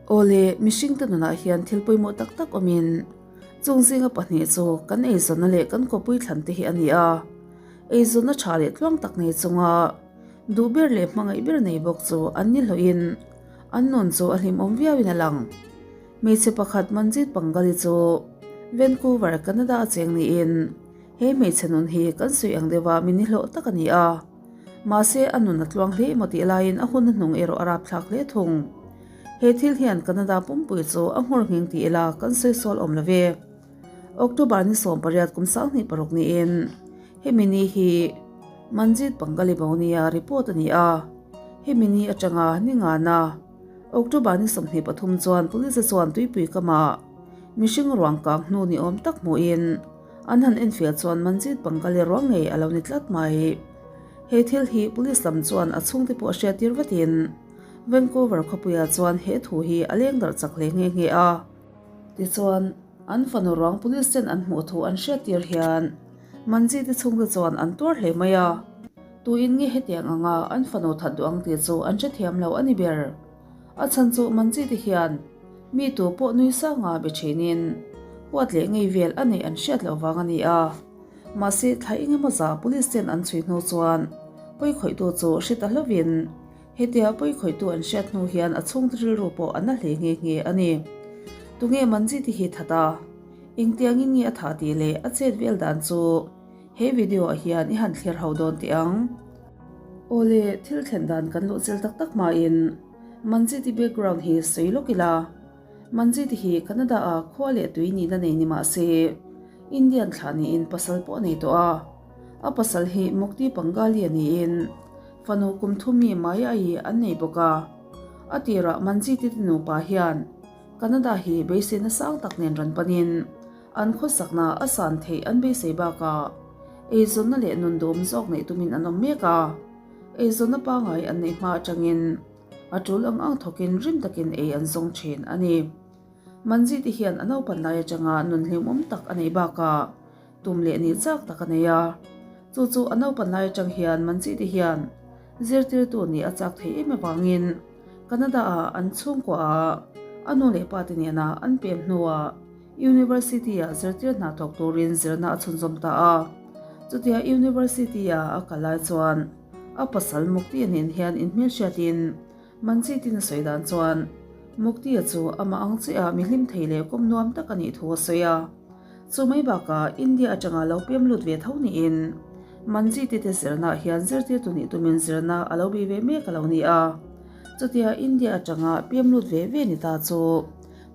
Awle, mihringte nunah hian thil pawimawh tak tak awmin, chung zinga pahnih chu kan eizawnna leh kan kawpui thlan te hi a ni a. Eizawnna tha leh tluang tak nei chunga duh ber leh hmangaih ber nei bawk chu an ni hlawhin an nun chu a hlimawm viauin a lang. Hmeichhe pakhat Manjit Pangali chu Vancouver, Canada a cheng niin he hmeichhe nun hi kan sawi ang deuha mi nihlawh tak a ni a. Mahse, a nun a tluang hle emaw tih laiin a hun a hnung erawh a rapthlak hle thung. He thil hian Canada pumpui chu a nghawr nghing ti ila kan sawi sual awm lo ve. October ni 18 kum 26 niin hemi ni hi Manjit Pangali Bawnia report a ni a. Hemi ni atanga ni ngana October ni 23 chuan police chuan tuipui kama mihring ruang kang hnu ni awm tak hmuhin An han enfiah chuan Manjit Pangali ruang ngei a lo ni tlat mai. He thil hi police lam chuan a chhungte pawh a hriattir vatin Vancouver khawpuiah chuan he thu hi a leng darh chak hle nghe nghe a. Tichuan, an fanu ruang police ten an hmuh thu an hriattir hian Manjit-i chhungte chuan an tuar hle mai a. Tuin nge hetiang anga an fanu that duh ang tih chu an hrethiam lo a ni ber. A chhan chu Manjit-i hian Mi tu pawh nui sanga be thinin huat leh ngei vel a neih an hriat loh vang a ni a. Mahse, thla eng emaw zah police ten an chhui hnu chuan pawi khawihtu chu hre ta hlovin hetia pawi khawihtu an hriat hnu hian a chhungte rilru pawh a na hle nghe nghe a ni. Tunge Manjit-i hi that a? Engtiangin nge a thah tih leh a chet vel dan chu he video ah hian i han thlir ho dawn teh ang. Awle, thil thlen dan kan luh chil tak tak hmain Manjit-i background hi sawi lawk ila. Manjit hi Canada-a khua leh tui nihna nei ni mah se, Indian thlah niin pasal pawh a nei tawh a. A pasal hi Mukti Pangali a niin fanu kum thum mi Maya-i an nei bawk a. A tirah Manjit-i te nupa hian Canada hi beiseina sang tak nen rawn panin an khawsakna a san theih an beisei bakah eizawnna leh nun duhawm zawk neih tumin an awm mek a. Eizawnna pangngai an neih hma atangin a tul ang ang thawkin rim takin ei an zawng thin a ni. Manjit-i hian a naupan lai atanga nun hlimawm tak a neih bakah tum leh nih chak tak a nei a. Chu chu a naupan lai atang hian Manjit-i hian zirtirtu nih a chak thei em avangin Canada-ah an chhungkuaah a nu leh pa te nena an pem hnuah University-ah zirtir hna thawk turin zirna a chhunzawm ta a. Chutia University-a a kal lai chuan a pasal Mukti-a nen hian inhmelhriatin Manjit-in a sawi dan chuan Mukti-a chu amah ang chiah mi hlim thei leh kawm nuam tak a nih thu a sawi a. Chu mai bakah India atanga lo pem lut ve tho niin Manjit-i te zirnaah hian zirtirtu nih tumin zirna a lo bei ve mek a lo ni a. Chutia India atanga pem lut ve ve ni ta chu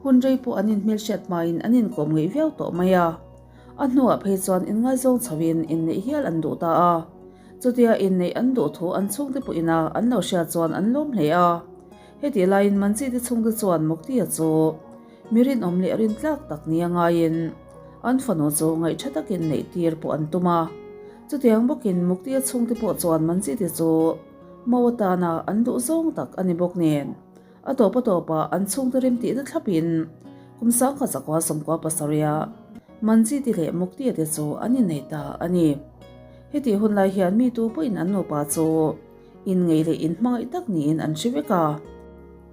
Hun rei pawh an inhmelhriat hmain an inkawm ngeih viau tawh mai a. A hnuah phei chuan inngaizawng chhoin inneih hial an duh ta a. Chutia inneih an duh thu an chhungte pawhin a an lo hriat chuan an lawm hle a. Hetih laiin Manjit-i chhungte chuan Mukti-a chu mi rinawm leh rintlak tak nia ngaiin an fanu chu ngaihtha takin neih tir pawh an tum a. Chutiang bawkin Mukti-a chhungte pawh chuan Manjit-i chu mo atana an duh zawng tak a ni bawk nen. A tawp a tawpah an chhungte rem tihna thlapin kum 1900 97ah Manjiti leh Mukti-a te chu an innei ta a ni. Hetih hun lai hian mi tu pawhin an nupa chu inngeih leh inhmangaih tak niin an hre vek a.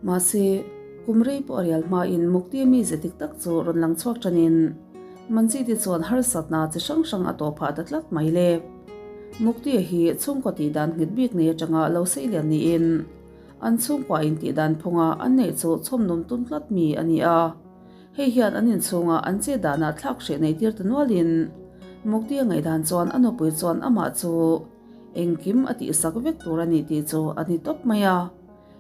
Mahse, kum rei pawh a rial hmain Mukti-a mize dik tak chu rawn lang chhuak tanin Manjiti chuan harsatna chi hrang hrang a tawh phah ta tlat mai le. Mukti-a hi chhungkaw tihdan nghet bik nei atanga lo seilian niin, An chhungkua in tih dan phunga an neih chu chhawmnawm tum tlat mi a ni a. Hei hian an inchhunga an chet danah thlak hreh nei tir ta nualin Mukti a ngaihdan chuan a nupui chuan amah chu engkim a tihsak vek tur a ni tih chu a ni tawp mai a.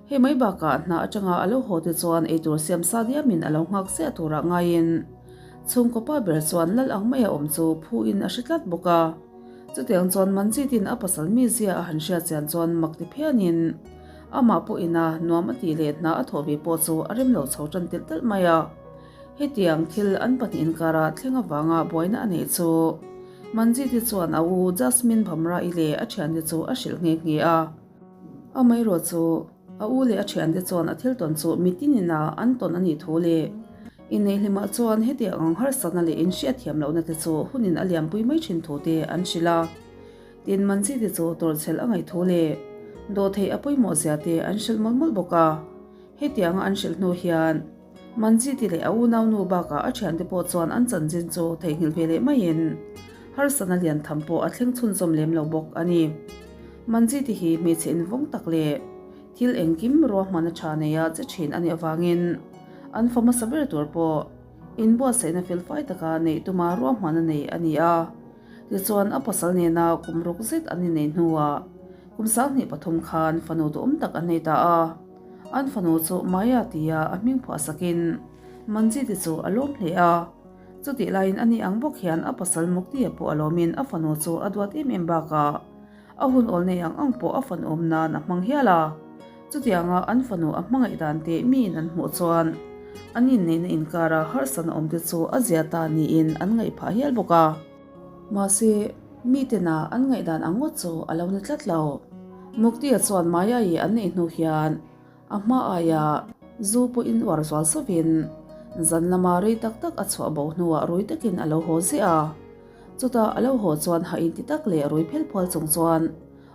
Hei mai bakah hna atanga a lo haw te chuan eitur siam sa diamin a lo nghak chiah turah ngaiin chhungkaw pa ber chuan lal ang maia awm chu phu in a hre tlat bawk a. Chutiang chuan Manjit-in a pasal mizia a han hriat chian chuan mak ti phianin amah pawhin a nuam a tih leh hna a thawh ve pawh chu a rem lo chho tan telh telh mai a. Hetiang thil an pahnih inkara thleng avanga buaina a neih chu Manjit-i chuan a u Jasmine Bhamra-i leh a thiante chu a hrilh nghe nghe a. Amaherawh chu a u leh a thiante chuan a thil tawn chu mitin ina an tawn a nih thu leh inneih hlimah chuan hetiang ang harsatna leh inhriatthiam lohna te chu hunin a liampui mai thin thu te an hrilh a. Tin, Manjit-i chu tawrhchhelh a ngaih thu leh dawhtheih a pawimawh zia te an hrilh mawlh mawlh bawk a. Hetianga an hrilh hnu hian Manjit-i leh a unaunu bakah a thiante pawh chuan an chanchin chu theihnghilh ve leh maiin harsatna lian tham pawh a thleng chhunzawm lem lo bawk a ni. Manjit-i hi hmeichhe invawng tak leh thil engkim ruahmana tha neia che thin a nih avangin an fa hmasa ber tur pawh inbuatsaihna felfai taka neih tuma ruahmana nei a ni a. Tichuan a pasal nena kum ruk zet an inneih hnuah kum 23 khan fanu duhawm tak an nei ta a. An fanu chu Maya tia a hming phuah sakin Manjit-i chu a lawm hle a. Chutih laiin ani ang bawk hian a pasal Mukti-a pawh a lawmin a fanu chu a duat em em bakah a hun awl nei ang ang pawh a fanu awm nan a hmang hial a. Chutianga an fanu a hmangaih dan te miin an hmuh chuan an inneihna inkara harsatna awm te chu a zia ta niin an ngaih phah hial bawk a. Mahse, mitena an ngaihdan ang ngawt chu a lo ni tlat lo. Mukti-a chuan Maya-i an neih hnu hian a hma aia zu pawhin uar zual sawvin zan lama rei tak tak a chhuah bo hnuah rui takin a lo haw ziah a. Chutah a lo haw chuan ha inti tak leh rui phel phual chung chuan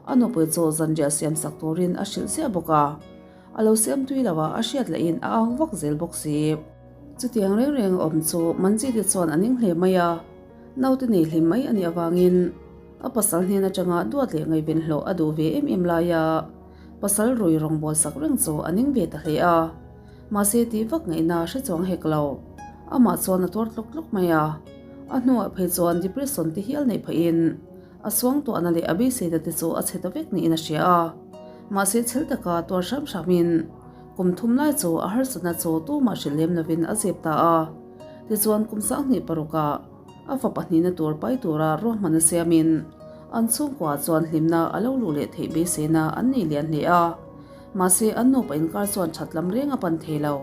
a nupui chu zanriah siam sak turin a hrilh ziah bawk a. A lo siam tui lo a, a hriat lahin a ang vak zel bawk si. Chutiang reng reng a awm chu Manjit-i chuan a ning hle mai a. Naute nei hlim mai a nih avangin a pasal hnen atanga duat leh ngaihven hlawh a duh ve em em lai a, pasal rui rawngbawl sak reng chu a ning ve ta hle a. Mahse tih vak ngaihna hre chuang hek lo. Amah chuan a tuar tlawk tlawk mai a. A hnuah phei chuan depression te hial neih phahin a suangtuahna leh a beiseina te chu a chhe ta vek niin a hria a. Mahse chhel taka tuar hram hramin kum thum lai chu a harsatna chu tumah hrilh lem lovin a zep ta a. Tichuan kum 26ah a fa pahnihna tur pai tura ruahman a siamin an chhungkuaah chuan hlimna a lo luh leh theih beiseina an nei lian hle a. Mahse an nupa inkar chuan that lam reng a pan thei lo.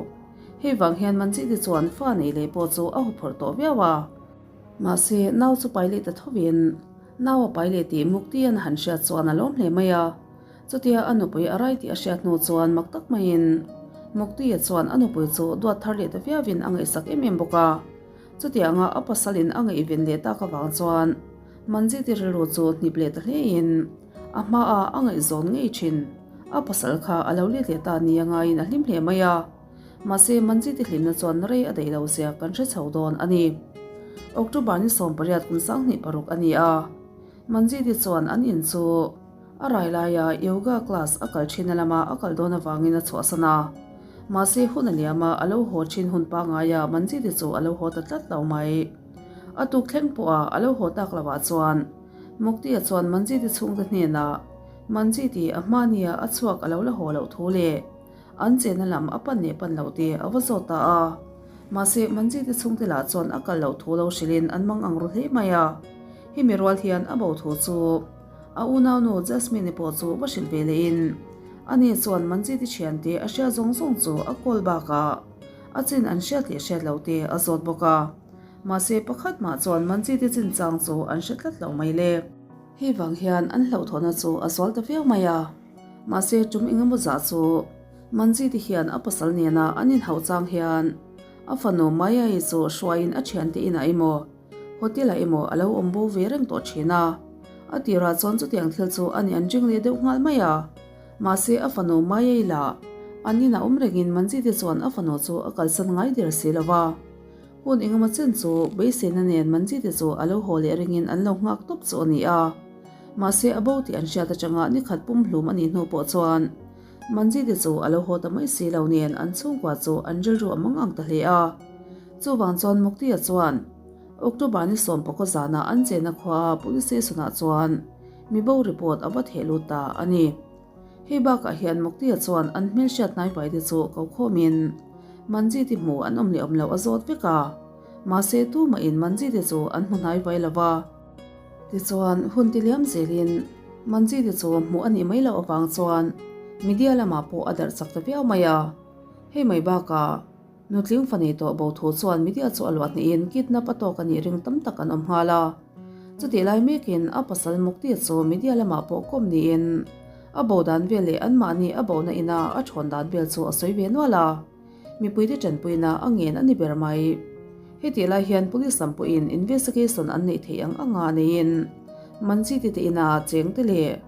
Hei vang hian Manjit-i chuan fa nei leh pawh chu a huphurh tawh viau a. Mahse nau chu pai leh ta thovin nau a pai leh tih Mukti-a'n a han hriat chuan a lawm hle mai a. Chutia a nupui a rai tih a hriat hnu chuan mak tak maiin Mukti-a chuan a nupui chu duat thar leh ta viauin a ngaihsak em em bawk a. Chutianga a pasalin a ngaihven leh tak avang chuan Manjit-i rilru chu hnip leh ta hlein a hmaah a ngaihzawn ngei thin. A pasal kha a lo let leh ta nia ngaiin a hlim hle mai a. Mahse Manjit-i hlimna chuan rei a daih lo zia kan hre chho dawn a ni. October ni 18 kum 26 a ni a. Manjit-i chuan an in chu A rai laia yoga class a kal thin a lama a kal dawn avangin a chhuahsan a. Mahse hun a liam a, a lo haw thin hun pangaia Manjit-i chu a lo haw ta tlat lo mai. A tuk thleng pawha a lo haw tak lovah chuan Mukti-a chuan Manjit-i chhungte hnenah Manjit-i a hmania a chhuak a lo la haw loh thu leh an chenna lam a pan leh pan loh te a va zawt ta a. Mahse Manjit-i chhungte lah chuan a kal loh thu lo hrilhin an mang ang ru hle mai a. Hemi rual hian a bo thu chu A unaunu Jasmine-i pawh chu va hrilh ve leh in, ani chuan Manjit-i thiante a hria zawng zawng chu a call bakah a chin an hriat leh hriat loh te a zawt bawk a. Mahse pakhat mah chuan Manjit-i chinchang chu an hre tlat lo mai le. Hei vang hian an hlauhthawhna chu a zual ta viau mai a. Mahse tum engemaw zah chu Manjit-i hian a pasal nena an inhauh chang hian a fanu Maya-i chu hruaiin a thiante inah emaw Hotel ah emaw a lo awm bo ve reng tawh thin a, a tirah chuan chutiang thil chu a ni an ring leh deuh nghal mai a. Mahse a fanu Mayai lah an inah awm rengin Manjit-i chuan a fanu chu a kalsan ngai der si lo va. Hun engemaw chen chu beiseina nen Manjit-i chu a lo haw leh ringin an lo nghak tawp chu a ni a. Mahse a bo tih an hriat atanga nikhat pumhlum a nih hnu pawh chuan Manjit-i chu a lo haw ta mai si lo nen an chhungkua chu an rilru a mang ang ta hle a. Chuvang chuan Mukti-a chuan October ni sawmpakaw zanah an chenna khua Police Station-ah chuan mibo report a va theh lut ta a ni. Hei bakah hian Mukti-a chuan an hmelhriat hnaivai te chu ko khawmin Manjit-i hmu an awm leh awm loh a zawt vek a, mahse tumahin Manjit-i chu an hmu hnaivai lo va. Tichuan hun ti liam zelin Manjit-i chu hmuh a nih mai loh avang chuan media lamah pawh a darh chak ta viau mai a. Hei mai bakah Nutling fa nei tawh bo thu chuan media chu a luah hnihin kidnap a tawk a nih ring tam tak an awm nghal a. Chutih lai mekin a pasal Mukti chu media lamah pawh kawm niin a bo dan vel leh anmahni a bona ina a thawn dan vel chu a sawi ve nual a. Mipuite tanpuina a ngen a ni ber mai. Hetih lai hian police lam pawhin investigation an neih theih ang anga neiin Manjit-i te ina chengte leh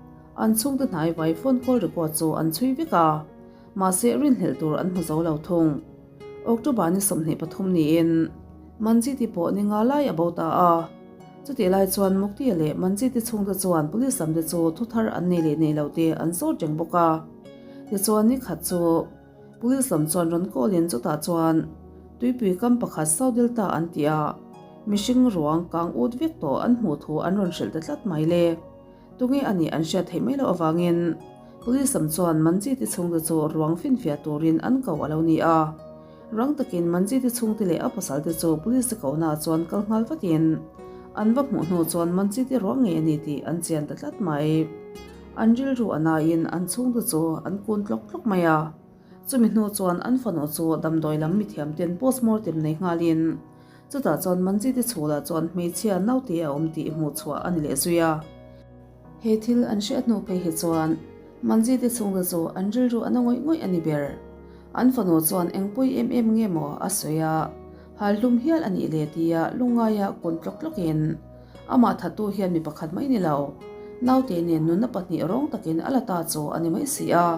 an chhungte hnaivai phone call record chu an chhui vek a. Mahse rinhlelh tur an hmu zo lo thung. October ni 23 niin Manjit-i pawh ni nga lai a bo ta a. Chutih lai chuan Mukti-a leh Manjit-i chhungte chuan police lamte chu thu thar an nei leh nei lo te an zawt reng bawk a. Tichuan ni khat chu police lam chuan rawn call-in chutah chuan tuipui kam pakhat South Delta an tih a mihring ruang kang ut vek tawh an hmuh thu an rawn hrilh ta tlat mai le. Tunge a nih an hriat theih mai loh avangin Police lam chuan Manjit-i chhungte chu ruang finfiah turin an ko a lo ni a. Rang takin Manjit-i chhungte leh a pasalte chu Police-a kohnaah chuan kal nghal vatin an va hmuh hnu chuan Manjit-i ruang ngei a ni tih an chian ta tlat mai. An rilru a naiin an chhungte chu an kun tlawk tlawk mai a. Chumi hnu chuan an fanu chu damdawi lam mithiamten postmortem nei nghalin Chutah chuan Manjit-i chhulah chuan hmeichhia naute a awm tih hmuh chhuah a ni leh zui a. He thil an hriat hnu phei hi chuan Manjit-i chhungte chu an rilru a na ngawih ngawih a ni ber. An fanu chuan eng pawi em em nge maw a sawi a, hal hlum hial a nih le tia lungngaia kun tlawk tlawkin amah thattu hian mi pakhat mai ni lo, naute nen nunna pahnih rawng takin a la ta chu a ni mai si a.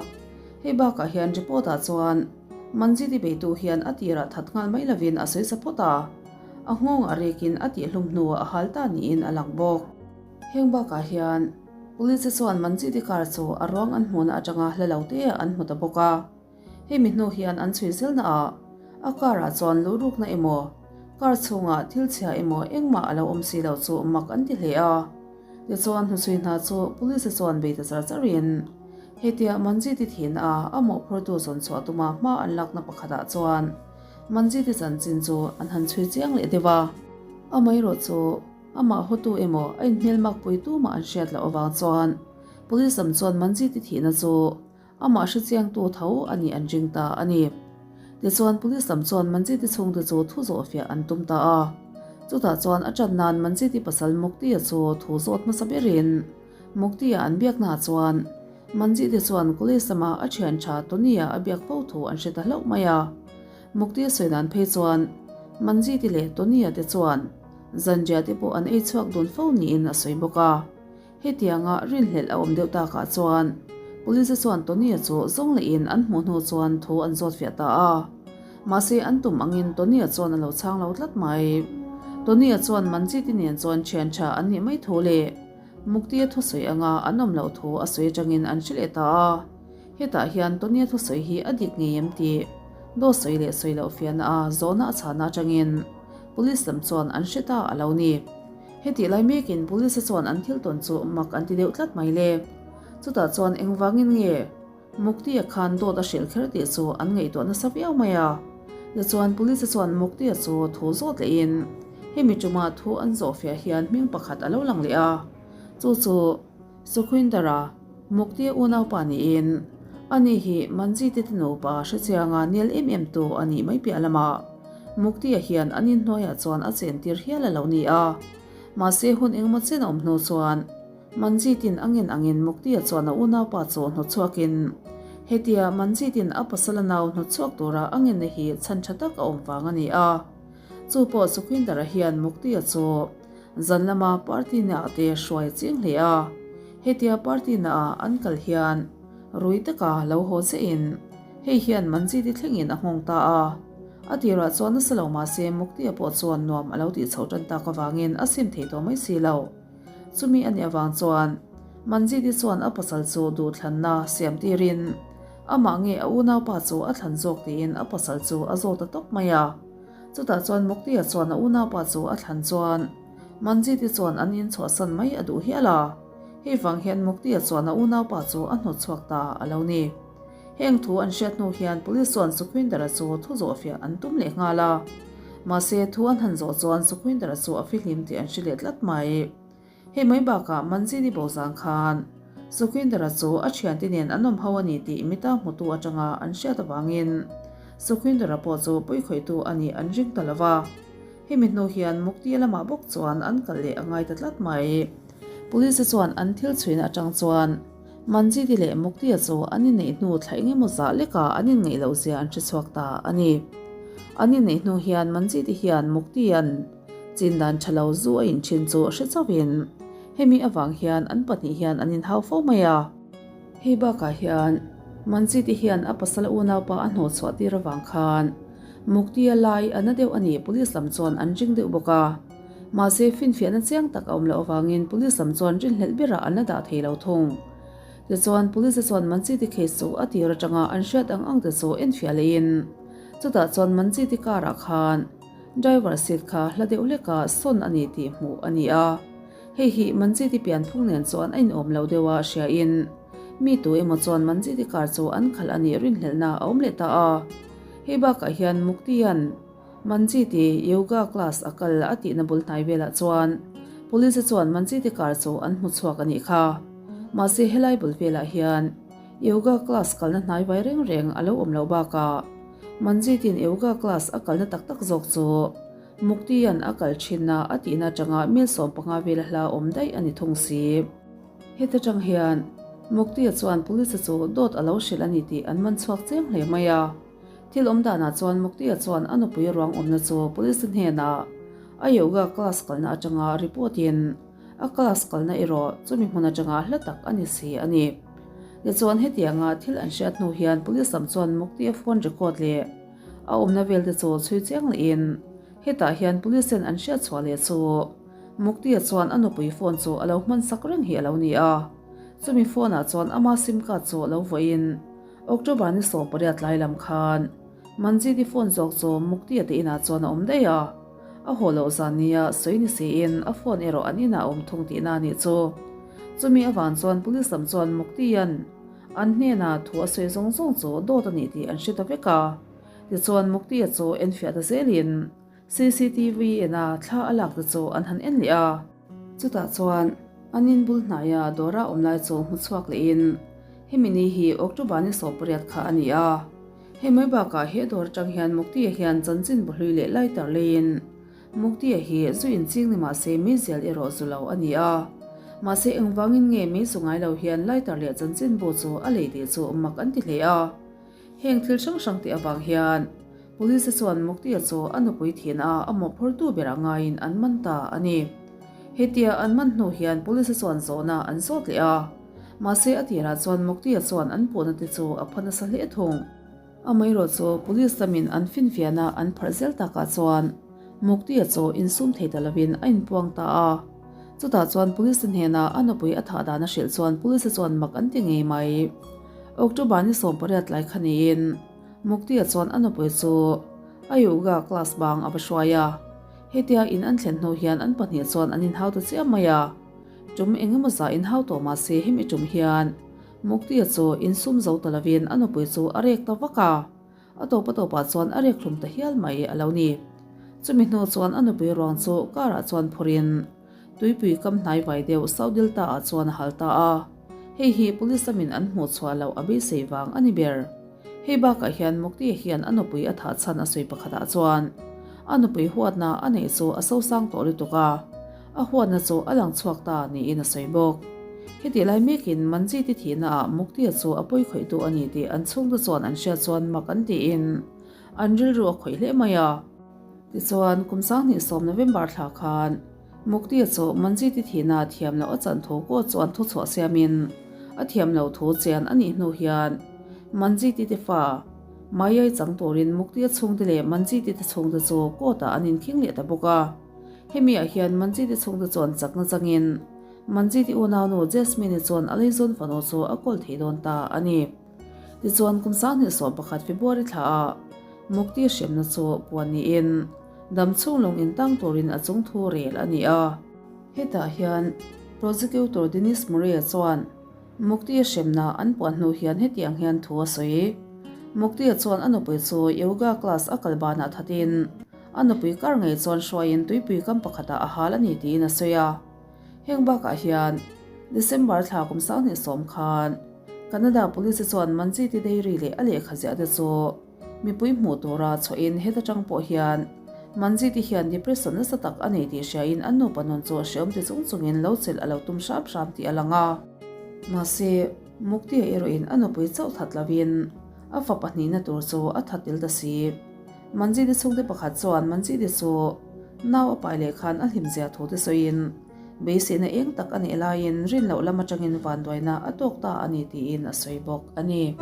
Hei bakah hian report-ah chuan Manjit-i beitu hian a tirah that nghal mai lovin a sawi sa phawt a, a nghawng a rekin a tihhlum hnuah a hal ta niin a lang bawk. Heng bakah hian Police chuan Manjit-i car chu a ruang an hmuhna atanga hla lo te an hmu ta bawk a. Hemi hnu hian an chhui zelna ah a car ah chuan luhrukna emaw car chhungah thil chhia emaw engmah a lo awm si lo chu mak an ti hle a. Tichuan hnuchhui hna chu Police chuan bei ta char charin hetia Manjit-i thihna a a mawhphurtu zawn chhuah tuma hma an lakna pakhatah chuan Manjit-i chanchin chu an han chhui chiang leh deuh a. Amaherawh chu amah hawtu emaw a inhmelmak pui tumah an hriat loh avang chuan Police lam chuan Manjit-i thihna chu Amah hrechiangtu tho a nih an ring ta a ni. Tichuan Police lam chuan Manjit-i chhungte chu thu zawhfiah an tum ta a. Chutah chuan a ṭan nan Manjit-i pasal Mukti-a chu thu zawt hmasa berin Mukti-a an biaknaah chuan Manjit-i chuan College lama a ṭhian ṭha Tony-a a biak fo thu an hre ta hlauh mai a. Mukti-a sawi dan phei chuan Manjit-i leh Tony-a te chuan zanriah te pawh an ei chhuak dun fo niin a sawi bawk a. Hetianga rinhlelh a awm deuh takah chuan Police chuan Tony-a chu zawng lehin an hmuh hnu chuan thu an zawt fiah ta a. Mahse an tum angin Tony-a chuan a lo chhang lo tlat mai. Tony-a chuan Manjit-i nen chuan thian tha an nih mai thu leh Mukti-a thusawi anga an awm loh thu a sawi atangin an hre leh ta a. Hetah hian Tony-a thusawi hi a dik ngei em tih dawt sawi leh sawi loh fiahna a zawhna a chhahna atangin Police lam chuan an hre ta a lo ni. Hetih lai mekin Police chuan an thil tawn chu mak an ti deuh tlat mai le. Chutah chuan engvangin nge Mukti-a khan dawt a hrilh kher tih chu an ngaihtuah nasa viau mai a. Tichuan Police chuan Mukti-a chu thu zawt lehin hemi ṭuma thu an zawh fiah hian hming pakhat a lo lang leh a. Chu chu Sukhwinder-a Mukti-a unaupa niin ani hi Manjit-i te nupa hrechianga nel em em tu a nih mai piah lamah Mukti-a hian an inhnuaiah chuan a chentir hial a lo ni a. Mahse hun engemaw chen a awm hnu chuan Manjit-in a ngen angin Mukti-a chuan a unaupa chu hnawtchhuakin hetia Manjit-in a pasala nau hnawtchhuak tura a ngenna hi chhan tha tak a awm vang a ni a. Chu pawh Sukhwinder-a hian Mukti-a chu zan lama party naah te hruai a ching hle a. Hetia party naah an kal hian rui taka lo haw chiahin Hei hian Manjit-i thlengin a nghawng ta a. A tirah chuan nasa lo mahse Mukti-a pawh chuan nuam a lo tih chhoh tan tak avangin a sim thei tawh mai si lo. Chumi a nih avang chuan Manjit-i chuan a pasal chu duhthlanna siam tirin amah nge a unaupa chu a thlan zawk tiin a pasal chu a zawt ta tawp mai a. Chutah chuan Mukti-a chuan a unaupa chu a thlan chuan Manjit-i chuan an inchhuahsan mai a duh hial a. Hei vang hian Mukti-a chuan a unaupa chu a hnawtchhuak ta a lo ni. Heng thu an hriat hnu hian Police chuan Sukhwinder-a chu thu zawhfiah an tum leh nghal a. Mahse, thu an han zawh chuan Sukhwinder-a chu a fihlim tih an hre leh tlat mai. Hei mai bakah Manjini bo zang khan Sukhwinder-a chu a thiante nen an awm ho a ni tih mita hmutu atanga an hriat avangin Sukhwinder-a pawh chu puikhawihtu a nih an ring ta lo va. Hemi hnu hian Mukti lamah bawk chuan an kal leh a ngai ta tlat mai. Police chuan an thil chhuina atang chuan Manjiti leh Mukti-a chu an inneih hnu thla eng emaw zah lekah an inngeih loh zia an hre chhuak ta a ni. An inneih hnu hian Manjiti hian Mukti-a'n chin dan tha lo zu a inthin chu hre chauhin hemi avang hian an pahnih hian an inhau fo mai a. Hei bakah hian. Manjit-i hian a pasal unaupa a hnawhchhuah tir avang khan Mukti-a lai a na deuh a ni police lam chuan an ring deuh bawk a. Mahse finfiahna chiang tak a awm loh avangin police lam chuan rinhlelh berah an la dah thei lo thung. Tichuan police te chuan Manjit-i case chu a tir atanga an hriat ang ang te chu enfiah lehin chutah chuan Manjit-i car ah khan driver seat kha hla deuh hleka sawn a ni tih hmuh a ni a. Hei hi Manjit-i pianphung nen chuan a inawm lo deuh a hriain mi tu emaw chuan Manjit-i car chu an khalh a nih rinhlelhna a awm leh ta a. Hei bakah hian Mukti-a'n Manjit-i yoga class a kal a tihna bul hnai velah chuan police-te chuan Manjit-i car chu an hmu chhuak a nih kha. Mahse helai bul velah hian yoga class kalna hnai vai reng reng a lo awm loh bakah Manjit-i'n yoga class a kalna tak tak zawk chu Mukti-a'n a kal thinna a tihna atanga mil 15 vela hla awm daih a ni thung si. Heta tang hian Mukti-a chuan police-a chu dawt a lo hrilh a ni tih an man chhuak chiang hle mai a. Thil awm danah chuan Mukti-a chuan a nupui ruang awmna chu police-a hnenah a yoga class kalna atanga report-in a class kalna erawh chumi hmun atanga hla tak a ni si a ni. Tichuan hetianga thil an hriat hnu hian police lam chuan Mukti-a phone record leh A awmna vel te chu chhui chiang lehin hetah hian police ten an hriat chhuah leh chu Mukti-a chuan a nupui phone chu a lo hman sak reng hi a lo ni a. Chumi phone ah chuan ama sim card chu a lo vawiin October ni 18 tlai lam khan Manjit-i phone zawk chu Mukti-a te inah chuan a awm daih a. A haw loh zan nia sawi ni siin a phone erawh an inah a awm thung tihna a nih chu. Chumi avang chuan police lam chuan Mukti-a'n An hnenah thu a sawi zawng zawng chu dawt a nih tih an hre ta vek a. Tichuan Mukti-a chu enfiah ta zelin cctv ena thla a lak te chu an han en leh a. Chutah chuan an in bul hnaia dawra awm lai chu hmu chhuak lehin hemi ni hi October ni 18 kha a ni a. Hei mai bakah he dawr atang hian Mukti-a hian chanchin bawhlui leh lighter leiin Mukti-a hi zu inching ni mahse meizial erawh zu lo a ni a. Mahse engvangin nge mei zu ngai lo hian lighter leh chanchinbu chu a lei tih chu mak an ti hle a. Heng thil hrang hrang tih avang hian Police-te chuan Mukti-a chu a nupui thihna a mawhphurtu berah ngaiin an man ta a ni. Hetia an man hnu hian Police-te chuan zawhna an zawt leh a. Mahse a tirah chuan Mukti-a chuan an puhna te chu a pha nasa hle thung. Amaherawh chu police lamin an finfiahna an pharh zel takah chuan Mukti-a chu insum thei ta lovin a inpuang ta a. Chutah chuan police-te hnena a nupui a thah dan a hrilh chuan police-te chuan mak an ti ngei mai. October ni 18 tlai kha niin Mukti-a chuan a nupui chu a yoga class bang a va hruai a. Hetia in an thlen hnu hian an pahnih chuan an inhau ta chiah mai a. Tum engemaw zah inhau tawh mahse hemi tum hian Mukti-a chu insum zo ta lovin a nupui chu a rek ta vak a, a tawp a tawpah chuan a rek hlum ta hial mai a lo ni. Chumi hnu chuan a nupui ruang chu car-ah chuan phawrhin tuipui kam hnai vai deuh South Delta-ah chuan a hal ta a, hei hi police lamin an hmuh chhuah loh a beisei vang a ni ber. Hei bakah hian Mukti-a hian a nupui a thah chhan a sawi pakhatah chuan a nupui huatna a neih chu a sosang tawh lutuk a, A huatna chu a lang chhuak ta niin a sawi bawk. Hetih lai mekin Manjit-i thihnaah Mukti-a chu a pawi khawihtu a ni tih an chhungte chuan an hriat chuan mak an tiin an rilru a khawih hle mai a. Tichuan, kum 2010 November thla khan Mukti-a chu Manjit-i thihnaah thiam loh a chan thu court chuan thuchhuah siamin a thiam loh thu chian a nih hnu hian Manjit-i te fa Mayai chang turin Mukti-a chhungte leh Manjit-i te chhungte chu court-ah an inkhing leh ta bawk a. Hemi ah hian Manjit-i chhungte chuan chakna changin Manjit-i unaunu Jasmine-i chuan a leizawn fanu chu a kawl thei dawn ta a ni. Tichuan kum 2011 February thla ah Mukti hremna chu puan niin dam chhung lawng in tang turin a chung thu rel a ni a. Hetah hian Prosecutor Denise Murray-a chuan Mukti-a hremna an puan hnu hian hetiang hian thu a sawi. Mukti-a chuan a nupui chu yoga class a kal banah thatin A nupui kar ngei chuan hruaiin tuipui kam pakhatah a hal a ni tiin a sawi a. Heng bakah hian December thla kum 2010 khan Canada Police chuan Manjit-i diary leh a lehkha ziah te chu mipui hmuh tura chhuahin heta tang pawh hian Manjit-i hian depression nasa tak a nei tih hriain an nupa nun chu hreawm ti chung chungin lo chelh a lo tum hram hram tih a lang a. Mahse, Mukti-a erawhin a nupui chauh that lovin a fa pahnihna tur chu a that tel ta si. Manjit-i chhungte pakhat chuan Manjit-i chu nau a pai leh khan a hlimzia thu te sawiin. Beiseina eng tak a nih laiin rin loh lam atangin vanduaina a tawk ta a ni tiin a sawi bawk a ni.